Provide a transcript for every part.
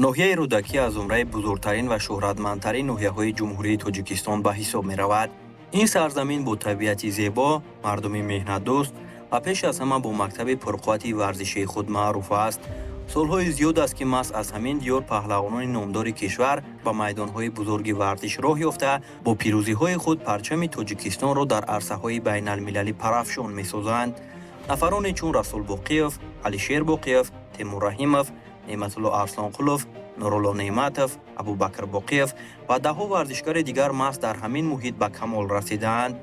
Ноҳияи Рӯдакӣ аз зумраи бузургтарин ва шӯҳратмандтарин ноҳияҳои Ҷумҳурии Тоҷикистон ба ҳисоб меравад. Ин сарзамин бо табиати зебо, мардуми меҳнатдӯст ва пеш аз ҳама бо мактаби пурқуввати варзишии худ маъруф аст. Солҳои зиёд аст, ки маҳз аз ҳамин диёр паҳлавонони номдори кишвар ба майдонҳои бузурги варзиш роҳ ёфта, бо пирӯзиҳои худ парчами Тоҷикистонро дар арсаҳои байналмилалӣ парафшон месозанд. Нафароне чун Расул Боқиев, Алишер Боқиев, Темур Раҳимов, Неъматулло Арслонқулов, Нурулло Неъматов, Абубакр Боқиев ва даҳҳо варзишгари дигар маҳз дар ҳамин муҳит ба камол расидаанд.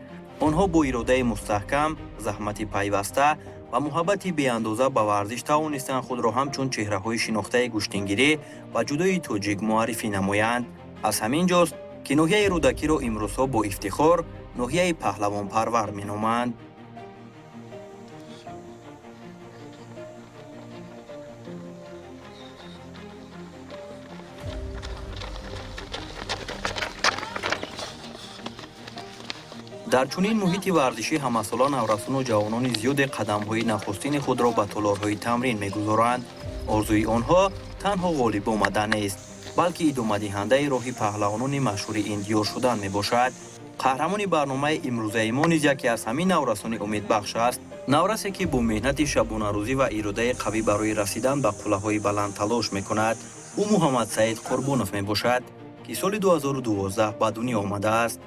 Онҳо бо иродаи мустаҳкам, заҳмати пайваста ва муҳаббати беандоза ба варзиш тавонистанд худро ҳамчун чеҳраҳои шинохтаи гӯштингирӣ ва ҷудои тоҷик муаррифӣ намоянд. Аз ҳамин ҷост, ки ноҳияи Рӯдакиро имрӯзҳо бо ифтихор ноҳияи паҳлавонпарвар меноманд. Дар чунин муҳити варзишӣ ҳамасола наврасону ҷавонони зиёде қадамҳои нахустини худро ба толорҳои тамрин мегузоранд. Орзуи онҳо танҳо ғолиб омадан нест, балки идомадиҳандаи роҳи паҳлавонони машҳури ин диёр шудан мебошад. Қаҳрамони барномаи имрӯзаи мо низ яке аз ҳамин наврасони умедбахш аст, наврасе, ки бо меҳнати шабонарӯзӣ ва иродаи қавӣ барои расидан ба қуллаҳои баланд талош мекунад. Ӯ Муҳаммадсаид Қурбонов мебошад, ки соли 2012 ба дунё омадааст.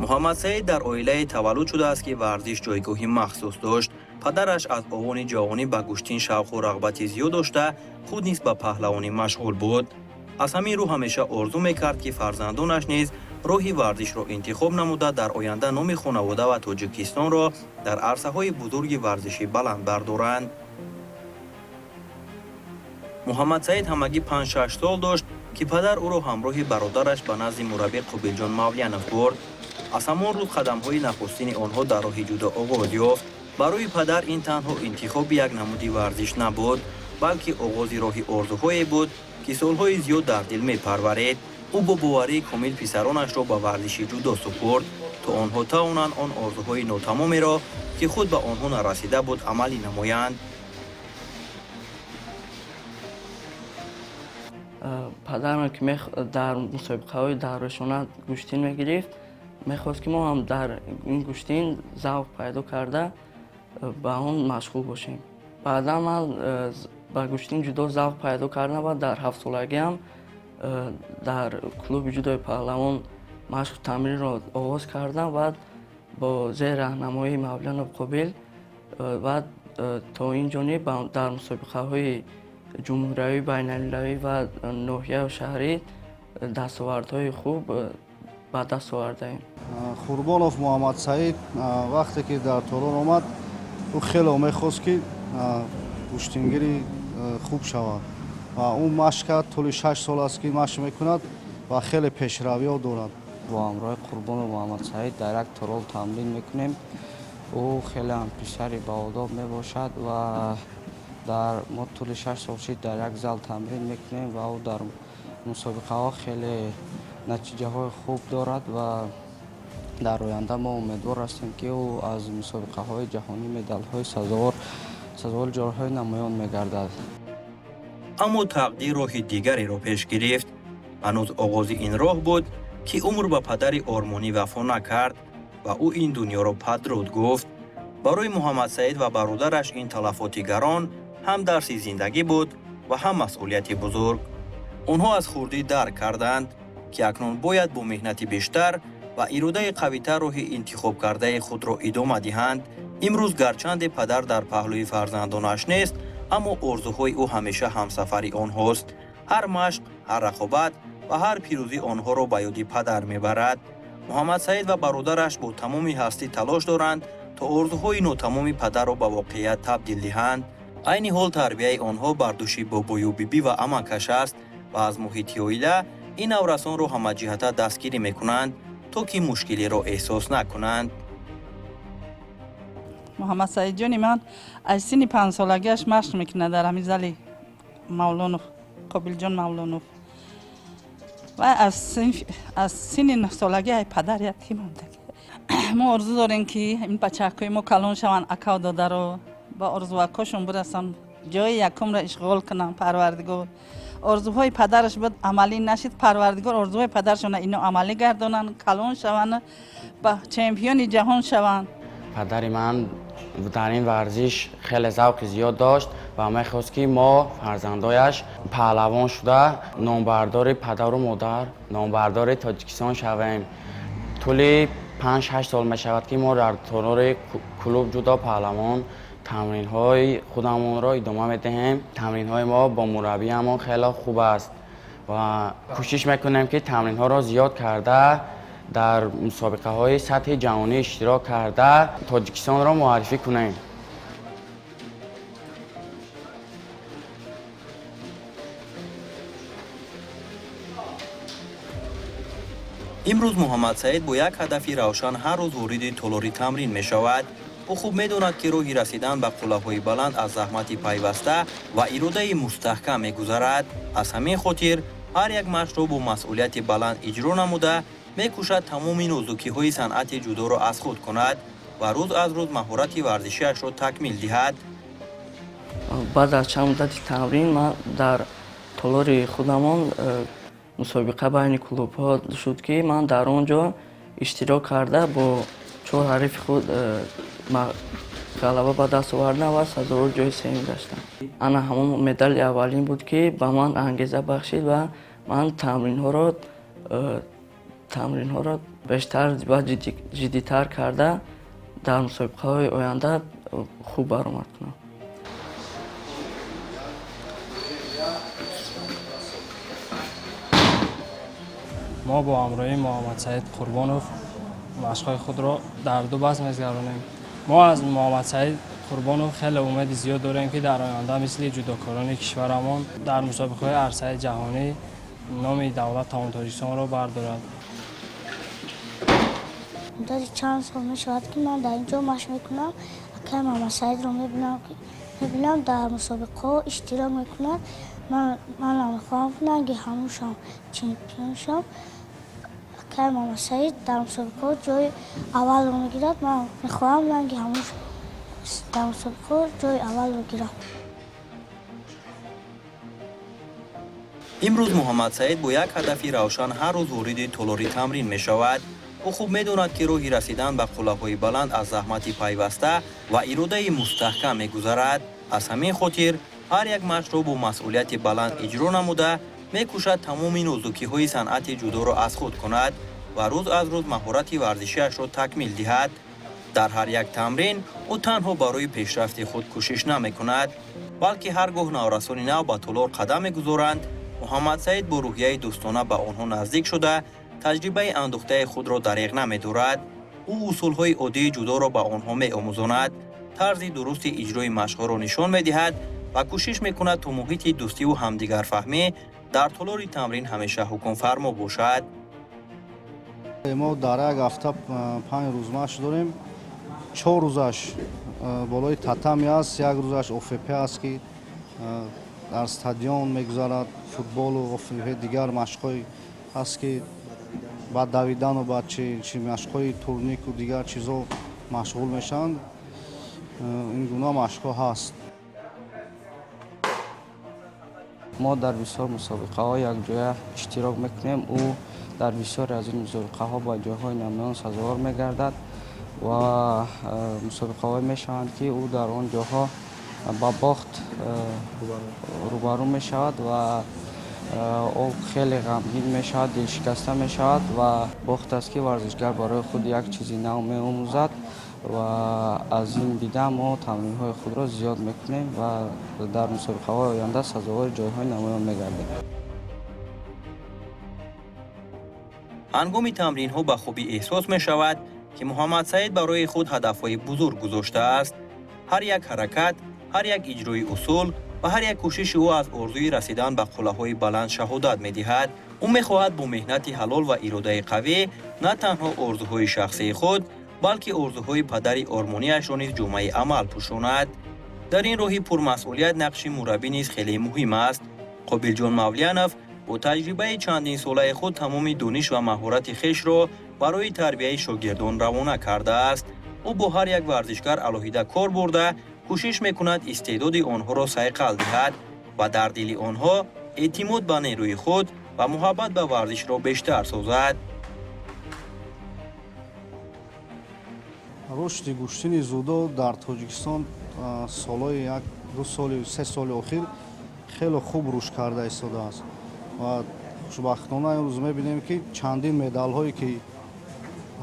Муҳаммадсаид дар оилае таваллуд шудааст, ки варзиш ҷойгоҳи махсус дошт. Падараш аз овони ҷавонӣ ба гӯштин шавқу рағбати зиёд дошта, худ низ ба паҳлавонӣ машғул буд. Аз ҳамин рӯ ҳамеша орзу мекард, ки фарзандонаш низ роҳи варзишро интихоб намуда, дар оянда номи хонавода ва Тоҷикистонро дар арсаҳои бузурги варзишӣ баланд бардоранд. Муҳаммадсаид ҳамагӣ 5-6 сол дошт, ки падар ӯро ҳамроҳи бародараш ба назди мураббӣ Қобилҷон Мавлянов бурд. Аз ҳамон рӯз қадамҳои нахустини онҳо дар роҳи ҷудо оғоз ёфт. Барои падар ин танҳо интихоби як намуди варзиш набуд, балки оғози роҳи орзуҳое буд, ки солҳои зиёд дар дил мепарварид. Ӯ бо боварии комил писаронашро ба варзиши ҷудо супурд, то онҳо тавонанд он орзуҳои нотамомеро, ки худ ба онҳо нарасида буд, амалӣ намоянд. Падарам, ки дар мусобиқаҳои дарвешона гӯштин мегирифт, мехост, ки мо ҳам дар ин гӯштин завқ пайдо карда, ба он машғул бошем. Баъдан ман ба гӯштин ҷудо завқ пайдо кардам ва дар 7-солагиам дар клуби ҷудои «Паҳлавон» машқу тамринро оғоз кардам ва бо зери раҳнамоии Мавлянов Қобил ва то ин ҷониб дар мусобиқаҳои ҷумҳуриявӣ, байналмилалӣ ва ноҳияю шаҳрӣ дастовардҳои хуб ба даст овардаем. Қурбонов Муҳаммадсаид вақте ки дар толор омад, ӯ хело мехост, ки гӯштингири хуб шавад, ва ӯ машқ кард. Тӯли 6 сол аст, ки машқ мекунад ва хеле пешравиҳо дорад. Бо ҳамроҳи Қурбонов Муҳаммадсаид дар як толор тамрин мекунем. Ӯ хеле ҳам писари баодоб мебошад ва дар мо тӯли 6 сол шид дар як зал тамрин мекунем ва ӯ дар мусобиқаҳо хеле натиҷаҳои хуб дорад ва дар оянда мо умедвор ҳастем, ки ӯ аз мусобиқаҳои ҷаҳонӣ медалҳои сазовори ҷойҳои намоён мегардад. Аммо тақдир роҳи дигареро пеш гирифт. Ҳанӯз оғози ин роҳ буд, ки умр ба падари ормонӣ вафо накард ва ӯ ин дунёро падруд гуфт. Барои Муҳаммадсаид ва бародараш ин талафоти гарон ҳам дарси зиндагӣ буд ва ҳам масъулияти бузург. Онҳо аз хурдӣ дарк карданд, ки акнун бояд бо меҳнати бештар ва иродаи қавитар роҳи интихобкардаи худро идома диҳанд. Имрӯз гарчанде падар дар паҳлӯи фарзандонаш нест, аммо орзуҳои ӯ ҳамеша ҳамсафари онҳост. Ҳар машқ, ҳар рақобат ва ҳар пирӯзӣ онҳоро ба ёди падар мебарад. Муҳаммадсаид ва бародараш бо тамоми ҳастӣ талош доранд, то орзуҳои нотамоми падарро ба воқеият табдил диҳанд. Айни ҳол тарбияи онҳо бар дӯши бобою бибӣ ва амакаш аст ва аз муҳити оила ин наврасонро ҳамаҷиҳата дастгирӣ мекунанд, то ки мушкилиро эҳсос накунанд. Муҳаммад Саидҷони ман аз синни 5-солагиаш машқ мекунад дар ҳамин зали Мавлонов, Қобилҷон Мавлонов, ва аз синни 9-солагӣ ай падар ятим мондаги. Мо орзу дорем, ки ин бачаҳакҳои мо калон шаванд, акау додаро ба орзуакҳошон бирасанд. Ҷои якумро ишғол кунанд, Парвардигор. Орзуҳои падараш буд, амалӣ нашид. Парвардигор орзуҳои падарашона ино амалӣ гардонанд, калон шаванд, ба чемпиони ҷаҳон шаванд. Падари ман дар ин варзиш хеле завқи зиёд дошт ва мехост, ки мо фарзандояш паҳлавон шуда, номбардори падару модар, номбардори Тоҷикистон шавем. Тӯли 5-6 сол мешавад, ки мо дар толори клуб ҷудо паҳлавон тамринҳои худамонро идома медиҳем. Тамринҳои мо бо мураббиямон хеле хуб аст ва кӯшиш мекунем, ки тамринҳоро зиёд карда, дар мусобиқаҳои сатҳи ҷаҳонӣ иштирок карда, Тоҷикистонро муаррифӣ кунем. Имрӯз Муҳаммадсаид бо як ҳадафи равшан ҳар рӯз вориди толори тамрин мешавад. Ӯ хуб медонад, ки роҳи расидан ба қуллаҳои баланд аз заҳмати пайваста ва иродаи мустаҳкам мегузарад. Аз ҳамин хотир ҳар як машқро бо масъулияти баланд иҷро намуда, мекӯшад тамоми нозукиҳои санъати ҷудоро аз худ кунад ва рӯз аз рӯз маҳорати варзишиашро такмил диҳад. Баъд аз чанд муддати тамрин ман дар толори худамон мусобиқа байни клубҳо шуд, ки ман дар он ҷо иштирок карда, бо чор ҳарифи худ ғалаба ба даст овардам ва сазовори ҷои сеюм гаштам. Ана ҳамон медали аввалин буд, ки ба ман ангеза бахшид ва ман тамринҳоро бештар ва ҷиддитар карда, дар мусобиқаҳои оянда хуб баромад кунам. Мо бо ҳамроҳии Муҳаммадсаид Қурбонов машқҳои худро дар ду баст мегузаронем. Мо аз Муҳаммадсаид Қурбонов хеле умеди зиёд дорем, ки дар оянда мисли ҷудокорони кишварамон дар мусобиқаҳои арсаи ҷаҳонӣ номи давлатамон Тоҷикистонро бардорад. Муддати чанд сол мешавад, ки ман дар ин ҷо машқ мекунам. Акай Муҳаммадсаидро мебинам, дар мусобиқаҳо иштирок мекунад. Манам мехоҳам ранги ҳамун шавам, чемпион шавам. Акай Муҳаммадсаид дар мусобиқаҳо ҷои аввалро мегирад. Ман мехоҳам ранги ҳамун дар мусобиқаҳо ҷои аввалро гирам. Имрӯз Муҳаммадсаид бо як ҳадафи равшан ҳар рӯз вориди толори тамрин мешавад. Ӯ хуб медонад, ки роҳи расидан ба қуллаҳои баланд аз заҳмати пайваста ва иродаи мустаҳкам мегузарад. Аз ҳамин хотир ҳар як машқро бо масъулияти баланд иҷро намуда, мекӯшад тамоми нозукиҳои санъати ҷудоро аз худ кунад ва рӯз аз рӯз маҳорати варзишиашро такмил диҳад. Дар ҳар як тамрин ӯ танҳо барои пешрафти худ кӯшиш намекунад, балки ҳар гоҳ наврасони нав ба толор қадам мегузоранд, Муҳаммадсаид бо рӯҳияи дӯстона ба онҳо наздик шуда, таҷрибаи андӯхтаи худро дареғ намедорад. Ӯ усулҳои оддии ҷудоро ба онҳо меомӯзонад, тарзи дурусти иҷрои машқҳоро нишон медиҳад ва кӯшиш мекунад, то муҳити дӯстиву ҳамдигарфаҳмӣ дар толори тамрин ҳамеша ҳукмфармо бошад. Мо дар як ҳафта 5 рӯз машқ дорем. 4 рӯзаш болои татами аст, як рӯзаш ОФП аст, ки дар стадион мегузарад, футболу ОФП, дигар машқҳои ҳаст, ки ба давидану ба чи машқҳои турнику дигар чизҳо машғул мешаванд. Ин гуна машқҳо ҳаст. Мо дар бисёр мусобиқаҳо якҷоя иштирок мекунем. Ӯ дар бисёре аз ин мусобиқаҳо ба ҷойҳои намоён сазовор мегардад ва мусобиқаҳое мешаванд, ки ӯ дар он ҷоҳо ба бохт рӯбарӯ мешавад ва ӯ хеле ғамгин мешавад, дилшикаста мешавад. Ва бохт аст, ки варзишгар барои худ як чизи нав меомӯзад ва аз ин дида мо тамринҳои худро зиёд мекунем ва дар мусобиқаҳои оянда сазовори ҷойҳои намоён мегардем. Ҳангоми тамринҳо ба хубӣ эҳсос мешавад, ки Муҳаммадсаид барои худ ҳадафҳои бузург гузоштааст. Ҳар як ҳаракат, ҳар як иҷрои усул ва ҳар як кӯшиши ӯ аз орзуи расидан ба қуллаҳои баланд шаҳодат медиҳад. Ӯ мехоҳад бо меҳнати ҳалол ва иродаи қавӣ на танҳо орзуҳои шахсии худ, балки орзуҳои падари ормонияшро низ ҷомаи амал пӯшонад. Дар ин роҳи пурмасъулият нақши мураббӣ низ хеле муҳим аст. Қобилҷон Мавлиянов бо таҷрибаи чандинсолаи худ тамоми дониш ва маҳорати хешро барои тарбияи шогирдон равона кардааст. Ӯ бо ҳар як варзишгар алоҳида кор бурда, Кӯшиш мекунад истеъдоди онҳоро сайқал диҳад ва дар дили онҳо эътимод ба нерӯи худ ва муҳаббат ба варзишро бештар созад. Рушди гӯштини дзюдо дар Тоҷикистон солҳои як ду соли, 3 соли охир хеле хуб рушд карда истодааст ва хушбахтона имрӯз мебинем, ки чандин медалҳое, ки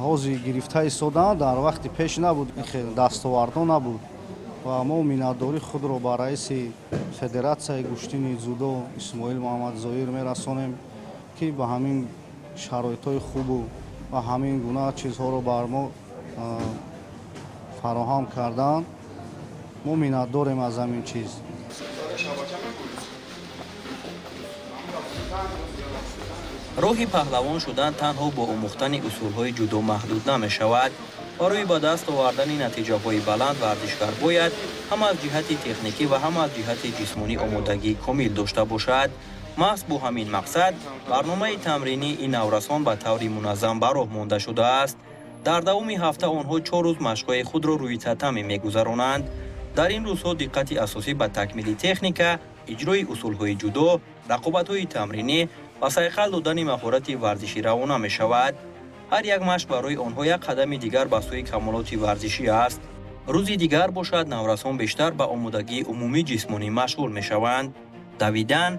ҳозир гирифта истодаанд, дар вақти пеш набуд, дастовардҳо набуд. Ва мо миннатдории худро ба раиси федератсияи гӯштини дзюдо Исмоил Муҳаммадзоир мерасонем, ки ба ҳамин шароитҳои хубу ва ҳамин гуна чизҳоро бар мо фароҳам кардаанд. Мо миннатдорем аз ҳамин чиз. Роҳи паҳлавон шудан танҳо бо омӯхтани усулҳои ҷудо маҳдуд намешавад. Барои ба даст овардани натиҷаҳои баланд варзишгар бояд ҳам аз ҷиҳати техникӣ ва ҳам аз ҷиҳати ҷисмонӣ омодагии комил дошта бошад. Маҳз бо ҳамин мақсад барномаи тамринии ин наврасон ба таври муназзам ба роҳ монда шудааст. Дар давоми ҳафта онҳо 4 рӯз машқҳои худро рӯи татами мегузаронанд. Дар ин рӯзҳо диққати асосӣ ба такмили техника, иҷрои усулҳои ҷудо, рақобатҳои тамринӣ ва сайқал додани маҳорати варзишӣ равона мешавад. Ҳар як машқ барои онҳо як қадами дигар ба сӯи камолоти варзишӣ аст. Рӯзи дигар бошад, наврасон бештар ба омодагии умумии ҷисмонӣ машғул мешаванд. Давидан,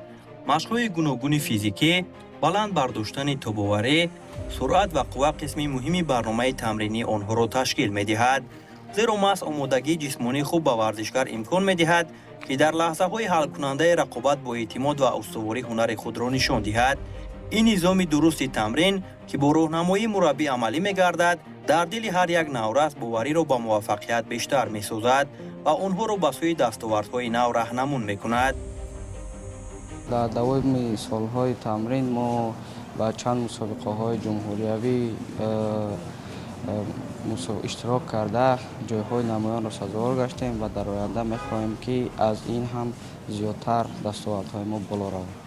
машқҳои гуногуни физикӣ, баланд бардоштани тобоварӣ, суръат ва қувва қисми муҳими барномаи тамринии онҳоро ташкил медиҳад, зеро маҳз омодагии ҷисмонии хуб ба варзишгар имкон медиҳад, ки дар лаҳзаҳои ҳалкунандаи рақобат бо эътимод ва устуворӣ ҳунари худро нишон диҳад. Ин низоми дурусти тамрин, ки бо роҳнамоии мураббӣ амалӣ мегардад, дар дили ҳар як наврас бовариро ба муваффақият бештар месозад ва онҳоро ба сӯи дастовардҳои нав раҳнамун мекунад. Дар давоми солҳои тамрин мо ба чанд мусобиқаҳои ҷумҳуриявӣ иштирок карда, ҷойҳои намоёнро сазовор гаштем ва дар оянда мехоҳем, ки аз ин ҳам зиёдтар дастовардҳои мо боло равад.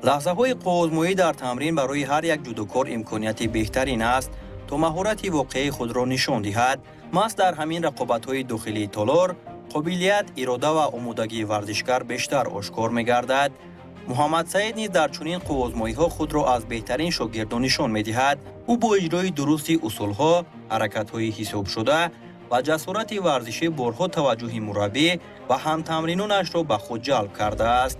Лаҳзаҳои қувваозмоӣ дар тамрин барои ҳар як ҷудокор имконияти беҳтарин аст, то маҳорати воқеии худро нишон диҳад. Маҳз дар ҳамин рақобатҳои дохилии толор қобилият, ирода ва омодагии варзишгар бештар ошкор мегардад. Муҳаммадсаид низ дар чунин қувваозмоиҳо худро аз беҳтарин шогирдон нишон медиҳад. Ӯ бо иҷрои дурусти усулҳо, ҳаракатҳои ҳисобшуда ва ҷасорати варзишӣ борҳо таваҷҷӯҳи мураббӣ ва ҳамтамринонашро ба худ ҷалб кардааст.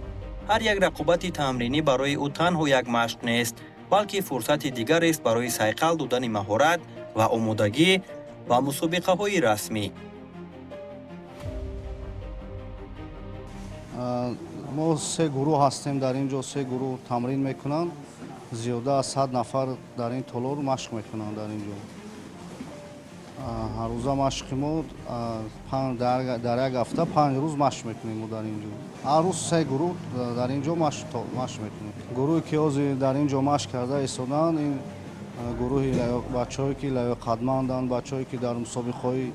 Ҳар як рақобати тамринӣ барои ӯ танҳо як машқ нест, балки фурсати дигарест барои сайқал додани маҳорат ва омодагӣ ба мусобиқаҳои расмӣ. Мо се гурӯҳ ҳастем дар ин ҷо, се гурӯҳ тамрин мекунанд. Зиёда аз 100 нафар дар ин толор машқ мекунанд. Дар ин ҷо ҳаррӯза машқи мо, дар як ҳафта 5 рӯз машқ мекунем. Мо дар ин ҷо ҳар рӯз се гурӯҳ дар ин ҷо машқ мекунем. Гурӯҳе, ки ҳозир дар ин ҷо машқ карда истодаанд, ин гурӯҳи бачаҳое, ки лаёқатманданд, бачаҳое, ки дар мусобиқаҳои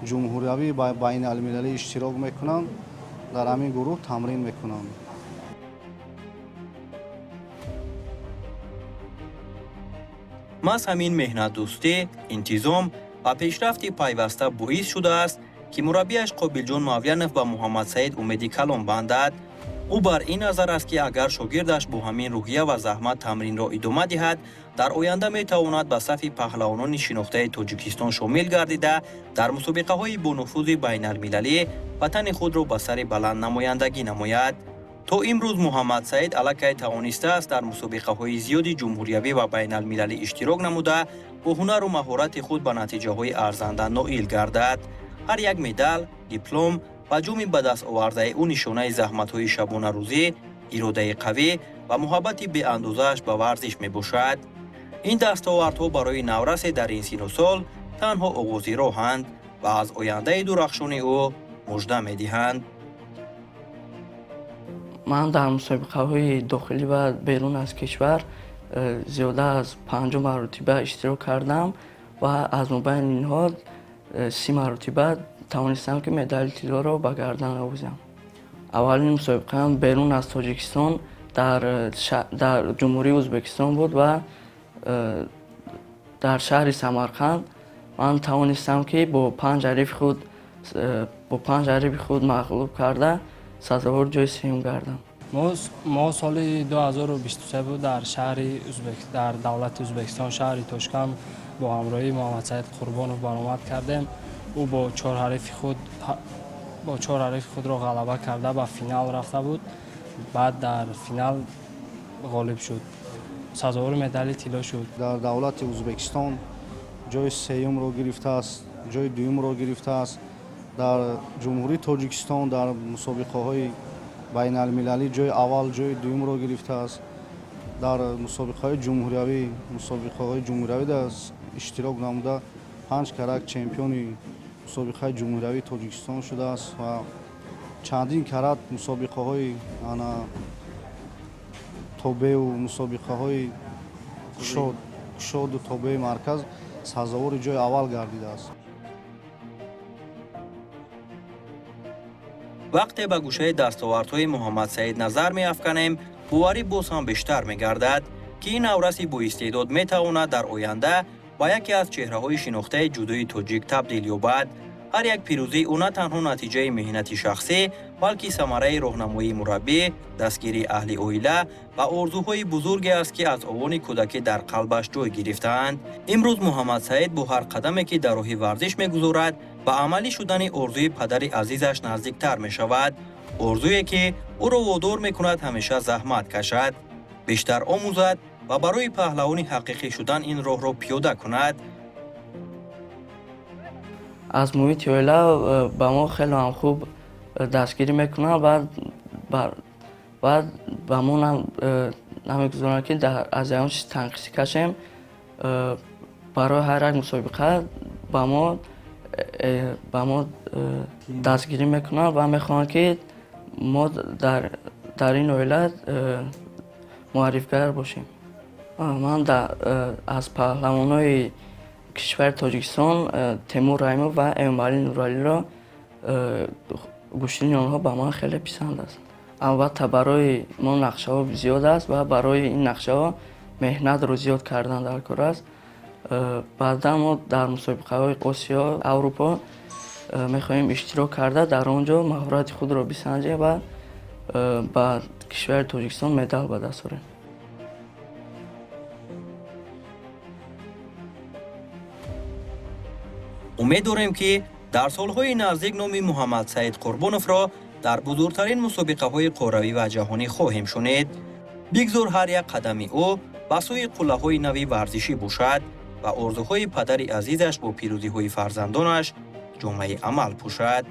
ҷумҳуриявӣ, байналмилалӣ иштирок мекунанд, дар ҳамин гурӯҳ тамрин мекунанд. Маҳз ҳамин меҳнатдӯстӣ, интизом ва пешрафти пайваста боис шудааст, ки мураббиаш Қобилҷон Мавлянов ба Муҳаммадсаид умеди калон бандад. Ӯ бар ин назар аст, ки агар шогирдаш бо ҳамин рӯҳия ва заҳмат тамринро идома диҳад, дар оянда метавонад ба сафи паҳлавонони шинохтаи Тоҷикистон шомил гардида, дар мусобиқаҳои бонуфузи байналмилалӣ ватани худро ба сари баланд намояндагӣ намояд. То имрӯз Муҳаммадсаид аллакай тавонистааст дар мусобиқаҳои зиёди ҷумҳуриявӣ ва байналмилалӣ иштирок намуда, бо ҳунару маҳорати худ ба натиҷаҳои арзанда ноил гардад. Ҳар як медал, диплом ва ҷоми ба даст овардаи ӯ нишонаи заҳматҳои шабонарӯзӣ, иродаи қавӣ ва муҳаббати беандозааш ба варзиш мебошад. Ин дастовардҳо барои наврасе дар ин сину сол танҳо оғози роҳанд ва аз ояндаи дурахшони ӯ мужда медиҳанд. Ман дар мусобиқаҳои дохилӣ ва берун аз кишвар зиёда аз 50 маротиба иштирок кардам ва аз мобайни инҳо 30 маротиба тавонистам, ки медали тиллоро ба гардан овезам. Аввалин мусобиқаам берун аз Тоҷикистон дар Ҷумҳурии Ӯзбекистон буд ва дар шаҳри Самарқанд. Ман тавонистам, ки бо 5 ҳарифи худ мағлуб карда сазовор ҷои сеюм гардам. Мо соли 2023 буд дар шаҳри дар давлати Ӯзбекистон, шаҳри Тошканд бо ҳамроҳии Муҳаммадсаид Қурбонов баромад кардем. Ӯ бо 4 ҳарифи худро ғалаба карда ба финал рафта буд. Баъд дар финал ғолиб шуд, сазовори медали тилло шуд. Дар давлати Ӯзбекистон ҷои сеюмро гирифтааст, ҷои дуюмро гирифтааст. Дар Ҷумҳурии Тоҷикистон дар мусобиқаҳои байналмилалӣ ҷои аввал, ҷои дуюмро гирифтааст. Дар мусобиқаҳои ҷумҳуриявӣ дар иштирок намуда 5 карат чемпиони мусобиқаи ҷумҳуриявии Тоҷикистон шудааст ва чандин карат мусобиқаҳои тобеу мусобиқаҳои кушоду тобеи марказ сазовори ҷои аввал гардидааст. Вақте ба гӯшаи дастовардҳои Муҳаммадсаид назар меафканем, боварӣ боз ҳам бештар мегардад, ки ин навраси боистеъдод метавонад дар оянда ба яке аз чеҳраҳои шинохтаи ҷудои тоҷик табдил ёбад. Ҳар як пирӯзии ӯ на танҳо натиҷаи меҳнати шахсӣ, балки самараи роҳнамоии мураббӣ, дастгирии аҳли оила ва орзуҳои бузурге аст, ки аз овони кӯдакӣ дар қалбаш ҷой гирифтаанд. Имрӯз Муҳаммадсаид бо ҳар қадаме, ки дар роҳи варзиш мегузорад, ба амалӣ шудани орзуи падари азизаш наздиктар мешавад. Орзуе, ки ӯро водор мекунад ҳамеша заҳмат кашад, бештар омӯзад ва барои паҳлавони ҳақиқӣ шудан ин роҳро пиёда кунад. Аз муҳити оила ба мо хеле ҳам хуб дастгирӣ мекунанд, баъд ба мо намегузоранд, ки аз ягон чиз танқисӣ кашем. Барои ҳар як мусобиқа ба мо дастгирӣ мекунанд ва мехоҳанд, ки мо дар ин оила муаррифгар бошем. Ман аз паҳлавонои кишвари Тоҷикистон Темур Раҳимов ва Эмомалӣ Нуралиро гӯштини онҳо ба ман хеле писанд аст. Албатта барои мо нақшаҳо зиёд аст ва барои ин нақшаҳо меҳнатро зиёд кардан дар кор аст. Баъдан мо дар мусобиқаҳои Осиё, Аврупо мехоҳем иштирок карда дар он ҷо маҳорати худро бисанҷем ва ба кишвари Тоҷикистон медал ба даст орем. Умед дорем, ки дар солҳои наздик номи Муҳаммадсаид Қурбоновро дар бузургтарин мусобиқаҳои қорравӣ ва ҷаҳонӣ хоҳем шунид. Бигзор ҳар як қадами ӯ ба сӯи қуллаҳои нави варзишӣ бошад ва орзуҳои падари азизаш бо пирӯзиҳои фарзандонаш ҷомаи амал пӯшад.